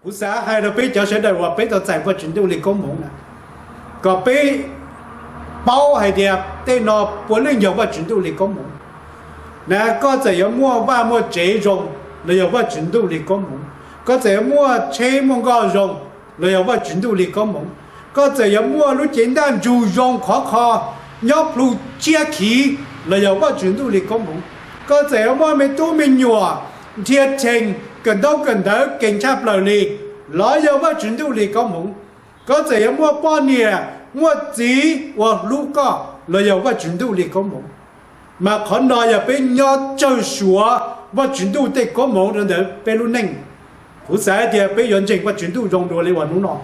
Kuv xav hais rau peb cov sawv daws uas peb tau txais Vajtswv Ntuj li koob hmoov na, kom peb paub hais tias tej no puav leej yog Vajtswv Ntuj li koob hmoov na. Koj txawm yuav muaj vaj muaj tsev zoo los yog Vajtswv Ntuj li koob hmoov. Koj txawm yuav muaj tsheb muaj nkoj zoo los yog Vajtswv Ntuj li koob hmoov. Koj txawm yuav muaj lub cev ntaj ntsug zoo khov kho, nyob plhu tsiab khiv los yog Vajtswv Ntuj li koob hmoov. Koj txawm yuav muaj me tub me nyuam nrhia cheeg kawm ntaub kawm ntawv kev tshaj plaws li los yog Vajtswv Ntuj li koob hmoov. Koj txawm yuav muaj poj niam muaj txiv uas hlub koj los yog Vajtswv Ntuj li koob hmoov. Mas qhov no yog peb nyob tsawg suav Vajtswv Ntuj tej koob hmoov rau ntawm peb lub neej. Kuv xav hais tias peb yuav ntseeg Vajtswv Ntuj zoo dua li uas hnub no,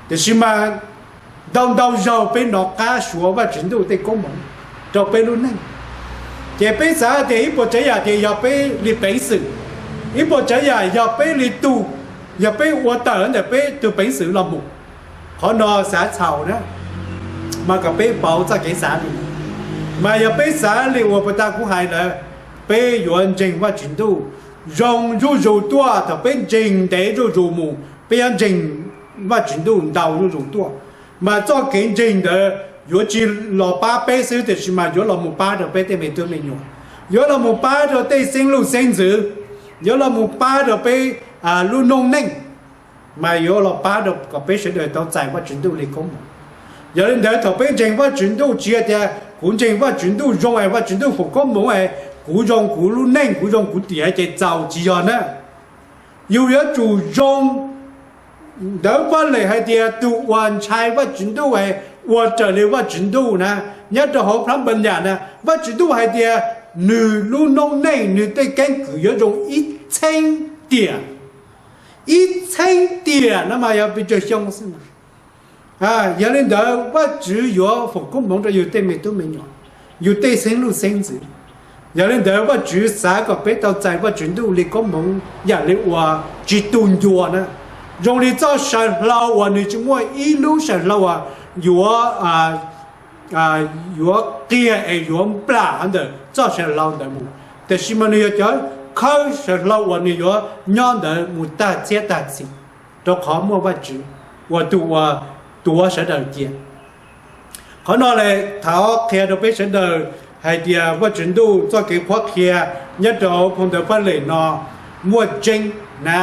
tiam sis mas ntau ntau zaug peb nov qab suav Vajtswv Ntuj tej koob hmoov rau peb lub neej. Ces peb xav tias ib puas tsav yam tias yog peb li peev xwm, ib puas tsav yam yog peb li tug, yog peb ua tawm ntawm peb tug peev xwm los mus. Qhov no xav txhaum na, mas kom peb pauv txoj kev xav li. Mas yog peb xav li uas puag ta kuv hais lawm, peb yuav ntseeg Vajtswv Ntuj zoo zuj zus tuaj. Thaum peb ntseeg ntev zuj zus mus, peb yuav ntseeg Vajtswv Ntuj ntau zuj zus tuaj. Mas txoj kev ntseeg ntawd yuav tsis los pab peb xwb, tiam sis mas yuav los mus pab rau peb tej me tub me nyuam, yuav los mus pab rau tej xeeb luj xeeb ntxwv, yuav los mus pab rau peb lub noob neej, mas yuav los pab rau kom peb sawv daws tau txais Vajtswv Ntuj li koob hmoov. Yog li ntawd thaum peb ntseeg Vajtswv Ntuj tsis yog tias kuv ntseeg Vajtswv Ntuj zoo es Vajtswv Ntuj foom koob hmoov es kuv zoo kuv lub neej, kuv zoo kuv tiam ces txaus, tsis yog na. Yus yuav tsum zoo. Ntawv Vajlem hais tias tus uas ntshai Vajtswv Ntuj es ua raws li Vajtswv Ntuj na, nyob rau hauv plab npa nyam na, Vajtswv Ntuj hais tias nws lub noob neej nws tej keeb kwm yuav zoo ib txheeb tiam. Ib txheeb tiam no mas yog pes tsawg xyoo xwb. Yog li ntawd Vajtswv yuav foom koob hmoov rau yus tej me tub me nyuam, yus tej xeeb luj xeeb ntxwv. Yog li ntawd Vajtswv xav kom peb tau txais Vajtswv Ntuj li koob hmoov yam li uas tsis tu ncua na, zoo li txoj saw hlau uas nws tsis muaj ib lub saw hlau uas yuav yuav qiag es yuav nplam ntawm txoj saw hlau ntawd mus, tiam sis mas nws yog cov khawb saw hlau uas nws yuav nyob ntawd mus tag txhiab tag txhis, rau qhov muaj Vajtswv uas tus uas tuav sawv daws cia. Qhov no lawm thov qhia rau peb sawv daws hais tias Vajtswv Ntuj txoj kev qhuab qhia nyob rau hauv phau ntawv Vajlem no muaj tseeb na,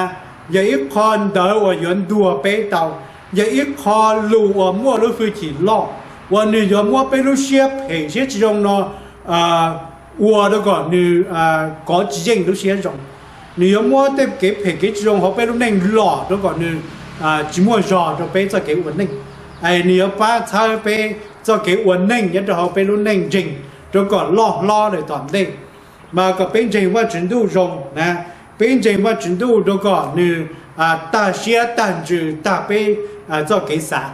yog ib qho ntawv uas yuav ntuag peb tau, yog ib qho lus uas muaj lub hwj chim loj, uas nws yuav muab peb lub siab phem siab tsis zoo no ua rau kom nws kov tsis yeej lub siab zoo. Nws yuav muab tej kev phem kev tsis zoo hauv peb lub neej lom rau kom nws tsis muaj zog rau peb txoj kev ua neej. Es nws yuav pab txhawb peb txoj kev ua neej nyob rau hauv peb lub neej ntseeg rau kom loj hlob lawm tom ntej, mas kom peb ntseeg Vajtswv Ntuj zoo na, peb ntseeg Vajtswv Ntuj rau kom nws tag siab tag ntsws tag peb txoj kev xav,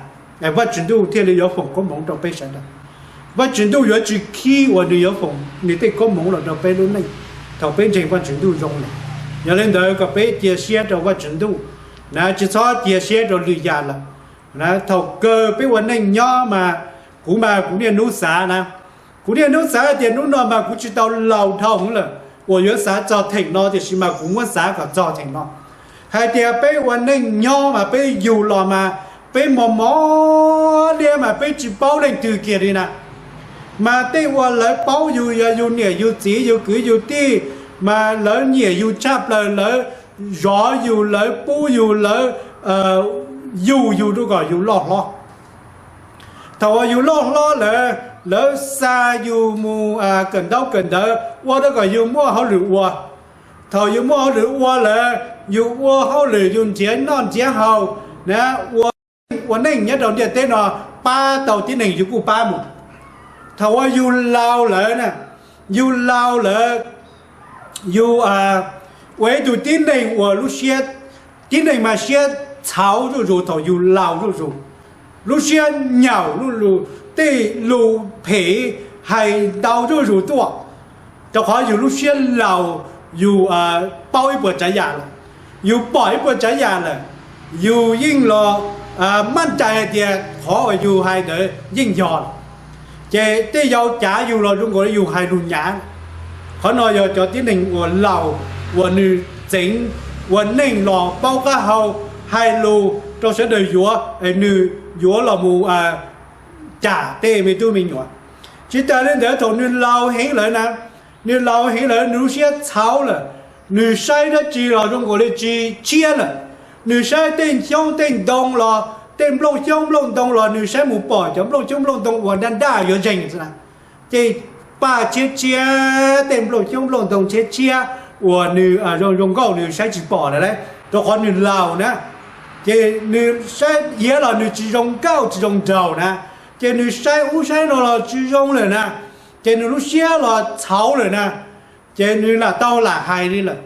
Vajtswv Ntuj thiaj li yuav foom koob hmoov rau peb sawv daws. Vajtswv Ntuj yuav tsis khib uas nws yuav foom nws tej koob hmoov los rau peb lub neej thaum peb ntseeg Vajtswv Ntuj zoo lawm. Yog li ntawd kom peb cia siab rau Vajtswv Ntuj na, tsis txhob cia siab rau lwm yam lawm. Thaum kawg peb ua neej nyob mas, kuv mas kuv niaj hnub xav na, kuv niaj hnub xav tias hnub no mas kuv tsis tau laus dhau heev lawm uas yuav xav txog theem no, tiam sis mas kuv muab xav kom txog theem no. Hais tias peb ua neej nyob mas peb yug los mas peb mos mos liab mas peb tsis paub leej twg kiag li na. Mas tej uas lawv paub yus yog yus niam yus txiv yus kwv yus tij, mas lawv nyiam yus tshaj plaws, lawv zov yus, lawv pub yus, lawv yug yus rau kom yus loj hlob. Thaum uas yus loj hlob lawm, lawv xa yus mus kawm ntaub kawm ntawv ua rau kom yus muaj hauj lwm ua. Thaum yus muaj hauj lwm ua lawm, yus ua hauj lwm yus nrhiav noj nrhiav haus na, ua ua neej nyob rau ntiaj teb no pab tau tib neeg yus kuj pab mus. Thaum uas yus laus lawm na, yus laus lawm, yus ua ib tug tib neeg uas lub siab, tib neeg mas siab txhauv zuj zus thaum yus laus zuj zus, lub siab nyaum zuj zus, tej lus phem hais ntau zuj zus tuaj, rau qhov yus lub siab laus, yus paub ib puas tsav yam lawm, yus pom ib puas tsav yam lawm, yus yeej los maj cai hais tias qhov uas yus hais ntawd yeej yog lawm. Ces tej yau cav yus los zoo nkaus li yus hais lus nyav. Qhov no yog cov tib neeg uas laus uas nws txeev ua neej los paub qab hau, hais lus rau sawv daws yuav, nws yuav los mus cam tej me tub me nyuam. Tsis tas li ntawd, thaum nws laus heev lawm na, nws laus heev lawm, nws lub siab txhawv lawm, nws saib dab tsi los zoo nkaus li tsis tshiab lawm. Nws saib tej xyoob tej ntoo los, tej nplooj xyoob nplooj ntoo los nws saib mus pom cov nplooj xyoob nplooj ntoo uas daj daj yuav zeeg xwb na. Ces paj tshiab tshiab, tej nplooj xyoob nplooj ntoo tshiab tshiab uas nws zoo zoo nkauj nws saib tsis pom lawm lauj, rau qhov nws laus na. Ces nws saib iav los nws tsis zoo nkauj tsis zoo nraug na, ces nws saib ub saib no los tsis zoo lawm na, ces nws lub siab los txhawv lawm na, ces nws lam tau lam hais li lawm.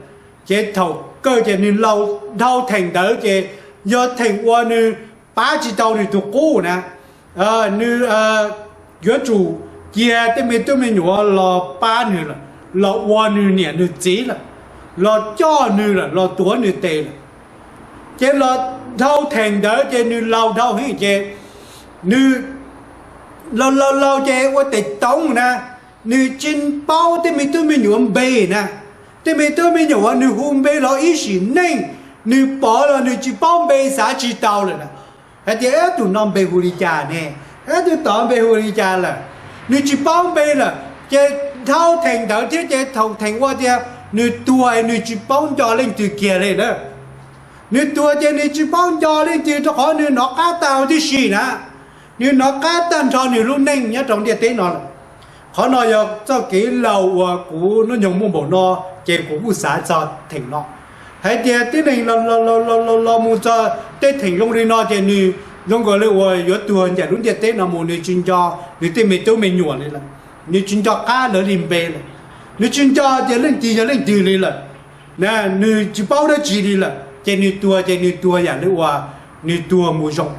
Ces thaum kawg ces nws laus dhau theem ntawd ces yog theem uas nws pab tsis tau nws tus qub na. Nws yuav tsum cia tej me tub me nyuam los pab nws lawm, los ua nws niam nws txiv lawm, los coj nws lawm, los tuav nws tes lawm. Ces los dhau theem ntawd ces nws laus dhau heev ces nws laus laus laus ces ua tes toob na, nws tsis paub tej me tub me nyuam npe na. Tej me tub me nyuam uas nws hu npe los ib sim neej, nws pom los nws tsis paub npe xav tsis tau lawm na. Hais tias tus no npe hu li cas ne, tus tod npe hu li cas lawm, nws tsis paub npe lawm. Ces dhau theem ntawd thiab ces thaum theem ua tias nws tuag nws tsis paub nco leej twg kiag li na. Nws tuag ces nws tsis paub nco leej twg rau qhov nws hnov qab tag huv tib si na. Nws hnov qab tag nrho nws lub neej nyob rau ntiaj teb no lawm. Qhov no yog txoj kev laus uas kuv hnub nyoog muaj npaum no, ces kuv kuj xav txog theem no. Hais tias tib neeg los mus txog tej theem zoo li no ces nws zoo nkaus li uas yuav tuag ncaim lub ntiaj teb no mus, nws tsis nco nws tej me tub me nyuam li lawm, nws tsis nco qab lawv li npe lawm, nws tsis nco tias leej twg yog leej twg li lawm. Nws tsis paub dab tsi li lawm ces nws tuag ces nws tuag yam li uas nws tuag mus zoo,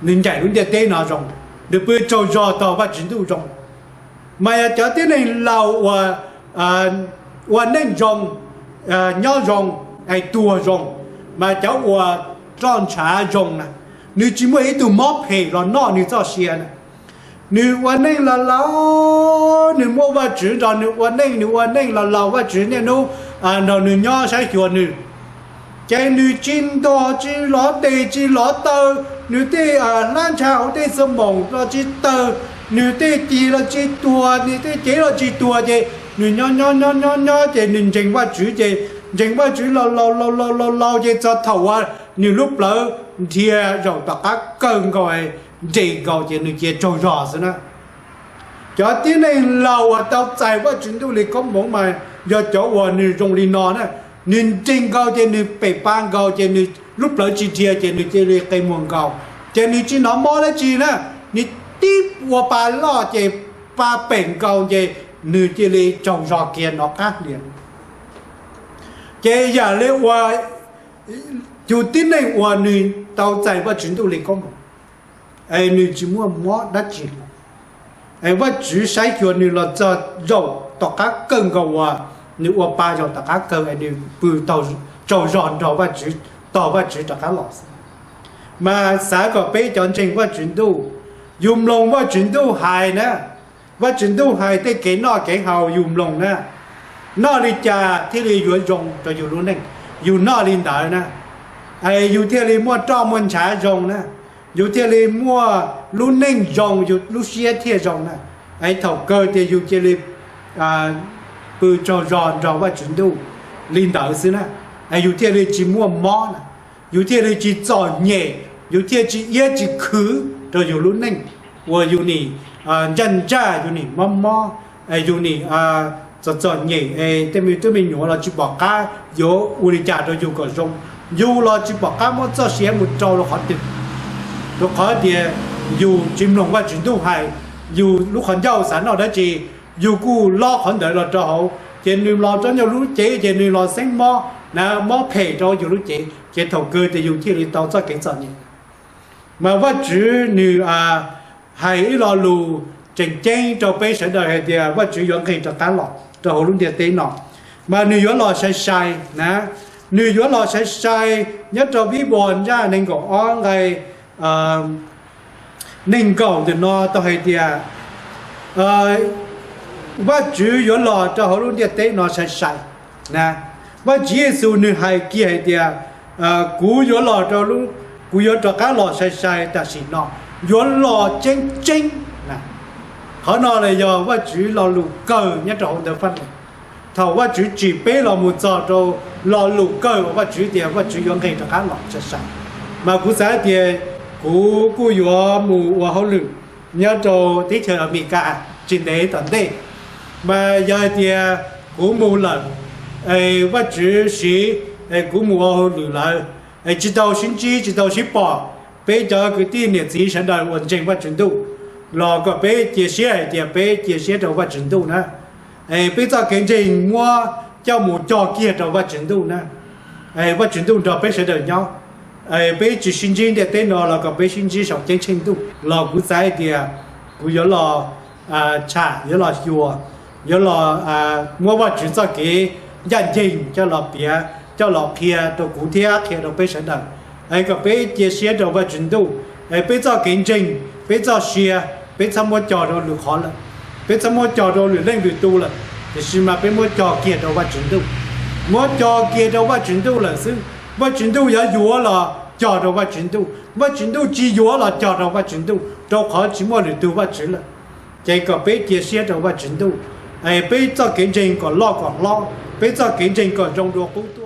nws ncaim lub ntiaj teb no zoo, nws pw tsaug zog tog Vajtswv ntuj zoo. Mas yog cov tib neeg laus uas ua neej zoo, nyob zoo, es tuag zoo, mas cov uas roj ntshav zoo na, nws tsis muaj ib tug mob phem los noj nws txoj sia na. Nws ua neej laus laus, nws muaj Vajtswv nrog nws ua neej, nws ua neej laus laus Vajtswv niaj hnub nrog nws nyob saib xyuas nws. Ces nws tsis ntog tsis lov tes tsis lov taw, nws tej hlab ntsha hauv tej xuab moos los tsis tawg, nws tej cig los tsis tuag, nws tej cev los tsis tuag, ces nws nyob nyob nyob nyob nyob ces nws ntseeg Vajtswv, ces ntseeg Vajtswv laus laus laus laus laus ces txog thaum uas nws lub plawv nrhia zaum tom qab kawg nkaus, nres nkaus ces nws cia tsaug zog xwb na. Cov tib neeg laus uas tau txais Vajtswv ntuj li koob hmoov mas yog cov uas nws zoo li no na, nws nres nkaus ces nws pem pa nkaus ces nws lub plawv tsis nrhia ces nws cia li qe muag nkaus, ces nws tsis hnov mob dab tsi na, nws tib ua pa loj ces pa pem nkaus ces nws cia li tsaug zog kiag hnov qab hlias. Ces yam li uas tus tib neeg uas nws tau txais Vajtswv ntuj li koob hmoov, es nws tsis muaj mob dab tsi, es Vajtswv saib xyuas nws los txog zaum tom qab kawg nkaus uas nws ua pa zaum tom qab kawg es nws pw tsaug zog nrog Vajtswv, tos Vajtswv rov qab los xwb. Mas xav kom peb cov ntseeg Vajtswv ntuj, yus mloog Vajtswv ntuj hais na, Vajtswv ntuj hais tej kev noj kev haus yus mloog na, noj li cas thiaj li yuav zoo rau yus lub neej, yus noj li ntawd na, es yus thiaj li muaj roj muaj ntshav zoo na, yus thiaj li muaj lub neej zoo, yus lub siab thiaj zoo na. Es thaum kawg tias yus cia li pw tsaug zog nrog Vajtswv ntuj li ntawd xwb na, es yus thiaj li tsis muaj mob na, yus thiaj li tsis txom nyem, yus thiaj tsis iab tsis khwv rau yus lub neej uas yus nim ntsaj ntsaj, yus nim mob mob, yus nim txom txom nyem, tej me tub me nyuam los tsis pom qab yuav ua li cas rau yus kom zoo, yus los tsis pom qab muab txoj sia mus rau rau qhov twg, rau qhov tias yus tsis mloog Vajtswv ntuj hais, yus lub qhov ncauj xav noj dab tsi, yus kuj lob qhov ntawd los rau hauv, ces nws los rau yus lub cev ces nws los xeeb mob na, mob phem rau yus lub cev, ces thaum kawg tias yus thiaj li tau txoj kev txom nyem. Mas Vajtswv nws hais ib lo lus tseem ceeb rau peb sawv daws hais tias Vajtswv yuav nqis rov qab los rau hauv lub ntiaj teb no, mas nws yuav los sai sai na, nws yuav los sai sai. Nyob rau Vij Vos Ntsaj nees nkaum ob nqai nees nkaum ntawm no tau hais tias Vajtswv yuav los rau hauv lub ntiaj teb no sai sai na. Vajtswv Yexus nws hais kiag hais tias, kuv yuav los rau, kuv yuav rov qab los sai sai tam sim no, yuav los tseeb tseeb. Qhov no los yog Vajtswv lo lus kawg nyob rau hauv ntawv Faj Lees. Thaum Vajtswv tsim peb los mus txog rau lo lus kawg uas Vajtswv tias Vajtswv yuav nqes rov qab los sai sai, mas kuv xav tias kuv kuj yuav mus ua hauj lwm nyob rau teb chaws Amelikas tsis ntev tom ntej. Mas yog hais tias kuv mus lawm, es Vajtswv siv, es kuv mus ua hauj lwm lawm, es tsis tau sib ntsib tsis tau sib pom, peb cov kwv tij niam txiv sawv daws uas ntseeg Vajtswv Ntuj, los kom peb cia siab hais tias peb cia siab rau Vajtswv Ntuj na. Es peb txoj kev ntseeg muab coj mus cog kiag rau Vajtswv Ntuj na. Vajtswv Ntuj nrog peb sawv daws nyob. Peb tsis sib ntsib ntiaj teb no los kom peb sib ntsib saum ceeb tsheej ntuj. Los kuv xav hais tias kuv yuav los tsham, yuav los xyuas, yuav los muab Vajtswv txoj kev ncaj ncees coj los piav, coj los qhia rau kuv thiab qhia rau peb sawv daws, es kom peb cia siab rau Vajtswv Ntuj. Es peb txoj kev ntseeg, peb txoj sia, peb txhob muab cog rau lwm qhov lawm, peb txhob muab cog rau lwm leej lwm tus lawm, tiam sis mas peb muab cog kiag rau Vajtswv Ntuj. Muab cog kiag rau Vajtswv Ntuj lawm xwb, Vajtswv Ntuj yuav yuav los cog rau Vajtswv Ntuj, Vajtswv Ntuj tsis yuav los cog rau Vajtswv Ntuj, rau qhov tsis muaj lwm tus Vajtswv lawm. Ces kom peb cia siab rau Vajtswv Ntuj, es peb txoj kev ntseeg kom loj kom hlob, peb txoj kev ntseeg kom zoo dua qub tuaj.